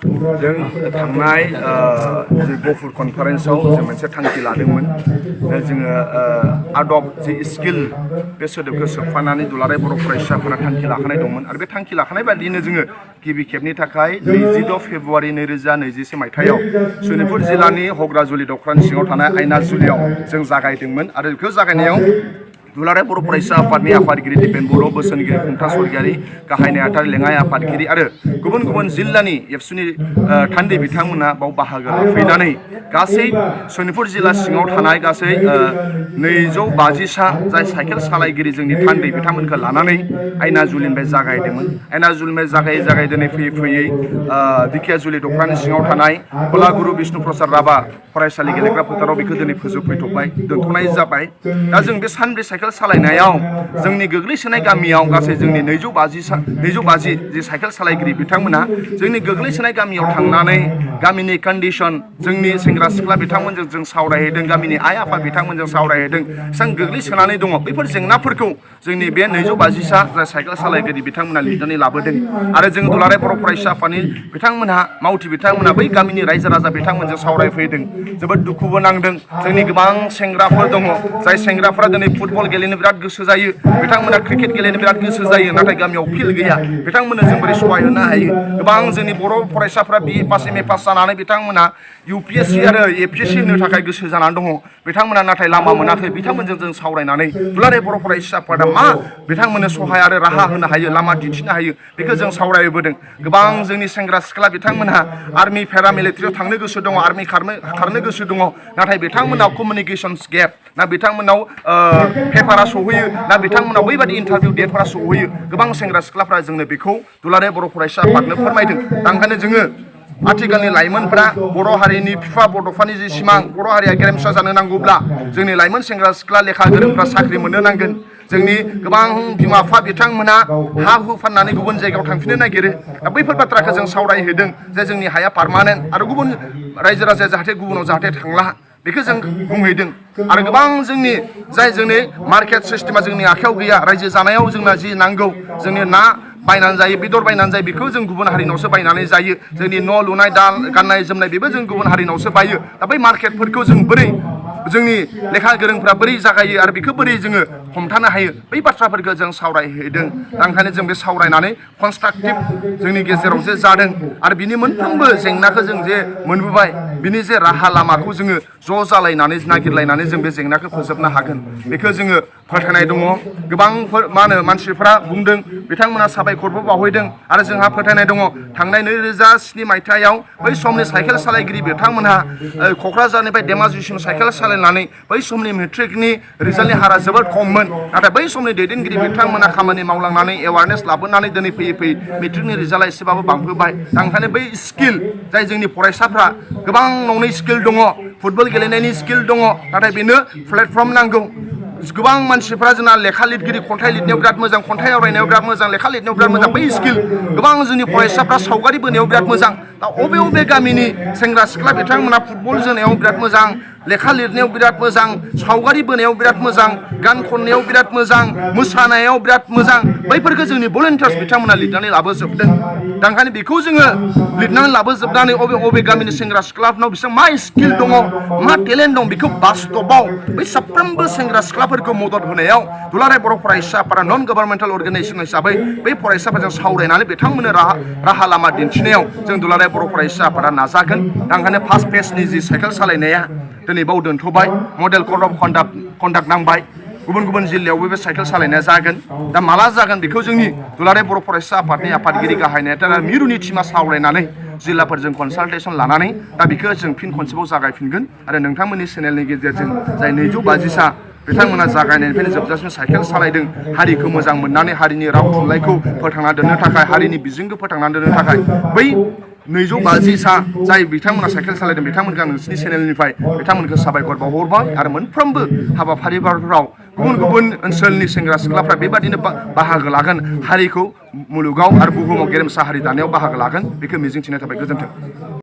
जों थांनाय जे गफुर कनफारेन्सआव जों मोनसे थांखि लादोंमोन जोङो आदब जे स्किल बे सोदोबखौ सोफानानै दुलाराय बर' फरायसाफोरा थांखि लाखानाय दंमोन आरो बे थांखि लाखानाय बायदियैनो जोङो गिबि खेबनि थाखाय 22 फेब्रुवारि 2021 मायथाइयाव सनितपुर जिल्लानि हग्राजुलि दख्रानि सिङाव थानाय आयनाजुलियाव जों जागायदोंमोन आरो बेखौ जागायनायाव दुलाराय बर' फरायसा आफादनि आफादगिरि दिपेन बर' बोसोनगिरि खुंथा सरगियारि गाहाय नेहाथारि लेङाइ आफादगिरि आरो गुबुन गुबुन जिल्लानि एबसुनि थान्दै बिथांमोना बाव बाहागो लाफैनानै गासै सनितपुर जिल्ला सिङाव थानाय गासै 250सा जाय साइकेल सालायगिरि जोंनि थान्दै बिथांमोनखौ लानानै आयनाजुलिनिफ्राय जागायदोंमोन। आयनाजुलिनिफ्राय जागाय दिनै फैयै फैयै दिखियाजुलि दख्रानि सिङाव थानाय कलागुरु बिष्णु प्रसाद राभा फरायसालि गेलेग्रा फोथाराव बेखौ दिनै फोजोबफैथ'बाय दोनथ'नाय जाबाय। दा जों बे सानब्रै साइकेल सालायनायाव जोंनि गोग्लैसोनाय गामियाव गासै जोंनि 250 जे साइकेल सालायगिरि बिथांमोना जोंनि गोग्लैसोनाय गामियाव थांनानै गामिनि कन्डिसन जोंनि सेंग्रा सिख्ला बिथांमोनजों जों सावरायहैदों, गामिनि आइ आफा बिथांमोनजों सावरायहैदों, बेसेबां गोग्लैसोनानै दङ बैफोर जेंनाफोरखौ जोंनि बे 250सा जाय साइकेल सालायगिरि बिथांमोना लिरनानै लाबोदों आरो जों दुलाराय बर' फरायसा आफादनि बिथांमोनहा मावथि बिथांमोना बै गामिनि रायजो राजा बिथांमोनजों सावरायफैदों। जोबोद दुखुबो नांदों। जोंनि गोबां सेंग्राफोर दङ जाय सेंग्राफोरा दिनै फुटबल गेलेनो बिराद गोसो जायो, बिथांमोना क्रिकेट गेलेनो बिराद गोसो जायो, नाथाय गामियाव फिल्ड गैया। बिथांमोननो जों बोरै सहाय होनो हायो? गोबां जोंनि बर' फरायसाफ्रा BA पास MA पास जानानै बिथांमोना UPSC आरो APSC होनो थाखाय गोसो जानानै दङ। बिथांमोना नाथाय लामा मोनाखै। बिथांमोनजों जों सावरायनानै दुलाराय बर' फरायसाफोरा मा बिथांमोननो सहाय आरो राहा होनो हायो, लामा दिन्थिनो हायो, बेखौ जों सावरायबोदों। गोबां जोंनि सेंग्रा सिख्ला बिथांमोनहा आर्मि पेरामिलिटारियाव थांनो गोसो दङ, आर्मि खारनो गोसो दङ, नाथाय बिथांमोनाव कमिउनिकेशन्स गेप, ना बिथांमोनाव पेपारा सहैयो, ना बिथांमोनाव बैबादि इन्टारभिउ डेटफोरा सहैयो। गोबां सेंग्रा सिख्लाफ्रा जोंनो बेखौ दुलाराय बर' फरायसा आफादनो फोरमायदों। दा ओंखायनो जोङो आथिखालनि लाइमोनफ्रा बर' हारिनि बिफा बड'फानि जि सिमां, बर' हारिया गेरेमसा जानो नांगौब्ला जोंनि लाइमोन सेंग्रा सिख्ला लेखा गोरोंफ्रा साख्रि मोननो नांगोन। जोंनि गोबां बिमा बिफा बिथांमोना हा हु फाननानै गुबुन जायगायाव थांफिननो नागिरो। दा बैफोर बाथ्राखौ जों सावरायहैदों जे जोंनि हाया पारमानेन्ट आरो गुबुन रायजो राजाया जाहाथे गुबुनाव जाहाथे थांला, बेखौ जों बुंहैदों। आरो गोबां जोंनि मार्केट सिस्टेमा जोंनि आखायाव गैया, रायजो जानायाव जोंना जि नांगौ, जोंनि ना बायनानै जायो, बेदर बायनानै जायो, बेखौ जों गुबुन हारिनावसो बायनानै जायो। जोंनि न' लुनाय गाननाय जोमनाय बेबो जों गुबुन हारिनावसो बायो। दा बै मार्केटफोरखौ जों बोरै जोंनि लेखा गोरोंफ्रा बोरै जागायो आरो बेखौ बोरै जोङो हमथानो हायो, बै बाथ्राफोरखौ जों सावरायहैदों। दा ओंखायनो जों बे सावरायनानै कनस्ट्राक्टिभ जोंनि गेजेराव जे जादों आरो बिनि मोनफ्रोमबो जेंनाखौ जों जे मोनबोबाय, बिनि जे राहा लामाखौ जोङो ज' जालायनानै नागिरलायनानै जों बे जेंनाखौ फोजोबनो हागोन, बेखौ जोङो फोथायनाय दङ। गोबां मानसिफ्रा बुंदों, बिथांमोना साबायखरबो बावहैदों आरो जोंहा फोथायनाय दङ थांनाय 2007 मायथाइयाव बै समनि साइकेल सालायगिरि बिथांमोनहा क'क्राझारनिफ्राय धेमाजिसिम साइकेल सालायनानै बै समनि मेट्रिकनि रिजाल्टनि हारा जोबोद खममोन, नाथाय बै समनि दैदेनगिरि बिथांमोना खामानि मावलांनानै एवारनेस लाबोनानै दिनै फैयै फैयै मेट्रिकनि रिजाल्टआ एसेबाबो बांबोबाय। दा ओंखायनो बै स्किल जाय जोंनि फरायसाफ्रा गोबां न'नि स्किल दङ, फुटबल गेलेनायनि स्किल दङ, नाथाय बेनो प्लेटफर्म नांगौ। गोबां मानसिफ्रा जोंना लेखा लिरगिरि, खन्थाइ लिरनायाव बिराद मोजां, खन्थाइ आवरायनायाव बिराद मोजां, लेखा लिरनायाव बिराद मोजां, बै स्किल गोबां जोंनि फरायसाफ्रा सावगारि बोनायाव बिराद मोजां। दा अबे गामिनि सेंग्रा सिख्ला बिथांमोना फुटबल जोनायाव बिराद मोजां, लेखा लिरनायाव बिराद मोजां, सावगारि बोनायाव बिराद मोजां, गान खननायाव बिराद मोजां, मोसानायाव बिराद मोजां, बैफोरखौ जोंनि भलेन्टियार्स बिथांमोना लिरनानै लाबोजोबदों। दा ओंखायनो बेखौ जोङो लिरनानै लाबोजोबनानै अबे गामिनि सेंग्रा सिख्लाफोरनाव बिसोर मा स्किल दङ, मा टेलेन्ट दं, बेखौ बास्तबाव बै साफ्रोमबो सेंग्रा सिख्लाफोरखौ मदद होनायाव दुलाराय बर' फरायसा आफादा नन गभार्नमेन्टेल अर्गेनाइजेसन हिसाबै बै फरायसाफोरजों सावरायनानै बिथांमोननो राहा लामा दिन्थिनायाव जों दुलाराय बर' फरायसा आफादा नाजागोन। दा ओंखायनो फार्स्ट फेजनि जि साइकेल सालायनाया दिनै बाव दोनथ'बाय, मडेल कड अफ कन्डाक्ट नांबाय, गुबुन गुबुन जिल्लायावबो बे साइकेल सालायनाया जागोन। दा माला जागोन बेखौ जोंनि दुलाराय बर' फरायसा आफादनि आफादगिरि गाहाय नेहाथारि मिरुनि टिमा सावरायनानै जिल्लाफोरजों कनसालटेसन लानानै दा बेखौ जों फिन खनसेबाव जागायफिनगोन आरो नोंथांमोननि चेनेलनि गेजेरजों जाय 250सा बिथांमोना जागायनायनिफ्रायनो जोबजासिम साइकेल सालायदों, हारिखौ मोजां मोननानै हारिनि राव थुनलाइखौ फोथांना दोननो थाखाय, हारिनि बिजोंखौ फोथांना दोननो थाखाय बै 250सा जाय बिथांमोना साइकेल सालायदों बिथांमोनखौ आं नोंसिनि चेनेलनिफ्राय बिथांमोनखौ साबायखर बावहरबाय आरो मोनफ्रोमबो हाबाफारिफोराव गुबुन गुबुन ओनसोलनि सेंग्रा सिख्लाफ्रा बेबादिनो बाहागो लागोन, हारिखौ मुलुगाव आरो बुहुमाव गेरेमसा हारि दानायाव बाहागो लागोन, बेखौ मिजिंथिनाय थाबाय। गोजोन्थों।